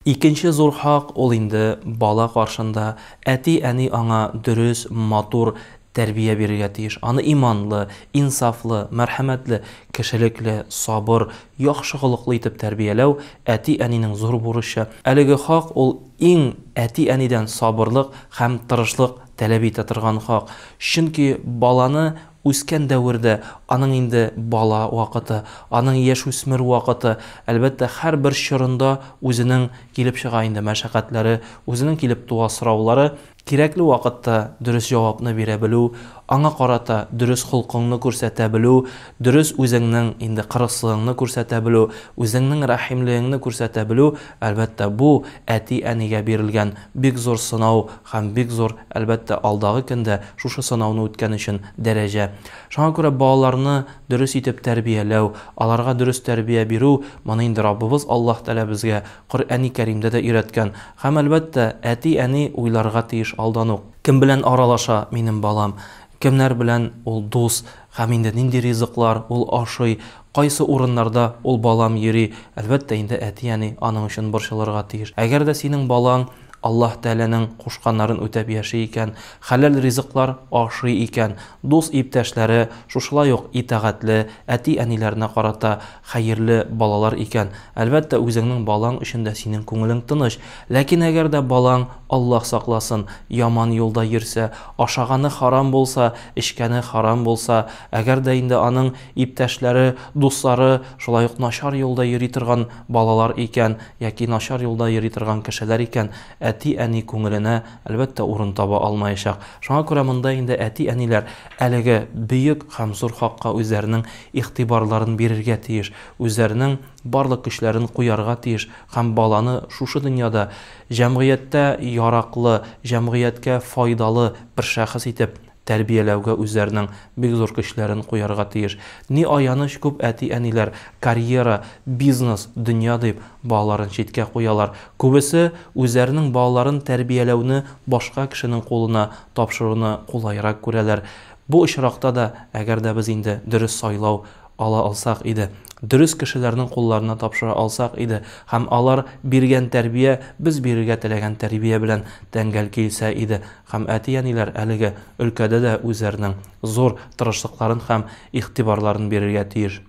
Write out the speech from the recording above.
Икенче зур хак ул инде бала каршында әти-әни аңа дөрес, матур тәрбия бирергә тиеш. Аны иманлы, инсафлы, мәрхәмәтле, кешелекле, сабыр, яхшы холыклы итеп тәрбияләү әти-әнинең зур бурычы. Әлеге хак ул иң әти-әнидән сабырлык һәм тырышлык таләп итә торган хак. Чөнки баланы үскән дәвердә, аның инде бала вакыты, аның яшүсмер вакыты, әлбәттә, һәрбер чорында үзенең килеп чыга инде мәшәкатьләре, үзенең килеп туа сораулары. Кирәкле вакытта дөрес җавапны бирә белү, аңа карата дөрес холкыңны күрсәтә белү, дөрес үзеңнең инде кырыслыгыңны күрсәтә белү, үзеңнең рәхимлегеңне күрсәтә белү, әлбәттә, бу әти-әнигә бирелгән бик зур сынау һәм бик зур, әлбәттә, алдагы көндә шушы сынауны үткән өчен дәрәҗә. Шуңа күрә балаларны дөрес итеп тәрбияләү, аларга дөрес тәрбия бирү, моны инде Раббыбыз Аллаһ Тәгалә безгә Коръәни Кәримдә дә өйрәткән. Һәм, әлбәттә, әти-әни уйларга тиеш алдан ук. Кем белән аралаша минем балам, кемнәр белән ул дус һәм инде нинди ризыклар ул ашый, кайсы урыннарда ул балам йөри, әлбәттә инде әти-әни аның өчен борчылырга тиеш. Әгәр дә синең балаң Аллаһ Тәгаләнең кушканнарын үтәп яши икән, хәләл ризыклар ашый икән, дус-иптәшләре шушылай ук итагатьле, әти-әниләренә карата хәерле балалар икән, әлбәттә, үзеңнең балаң өчен дә синең күңелең тыныч. Ләкин әгәр дә балаң, Аллаһ сакласын, яман юлда йөрсә, ашаганы харам булса, эчкәне харам булса, әгәр дә инде аның иптәшләре, дуслары шулай ук начар юлда йөри торган балалар икән, яки начар юлда йөри торган кешеләр икән, әти-әни күңеленә, әлбәттә, урын таба алмаячак. Шуңа күрә монда инде әти-әниләр әлеге бөек һәм зур хакка үзләренең игътибарларын бирергә тиеш, үзләренең барлык көчләрен куярга тиеш һәм баланы шушы дөньяда җәмгыятьтә яраклы, җәмгыятькә файдалы бер шәхес итеп тәрбияләүгә үзләренең бик зур көчләрен куярга тиеш. Ни аяныч, күп әти-әниләр карьера, бизнес, дөнья дип балаларын читкә куялар. Күбесе үзләренең балаларын тәрбияләүне башка кешенең кулына тапшыруны кулайрак күрәләр. Бу очракта да, әгәр дә без инде дөрес сайлау ала алсак иде, дөрес кешеләрнең кулларына тапшыра алсак иде һәм алар биргән тәрбия без бирергә теләгән тәрбия белән тәңгәл килсә иде һәм әти-әниләр әлеге өлкәдә дә үзләренең зур тырышлыкларын һәм игътибарларын бирергә тиеш.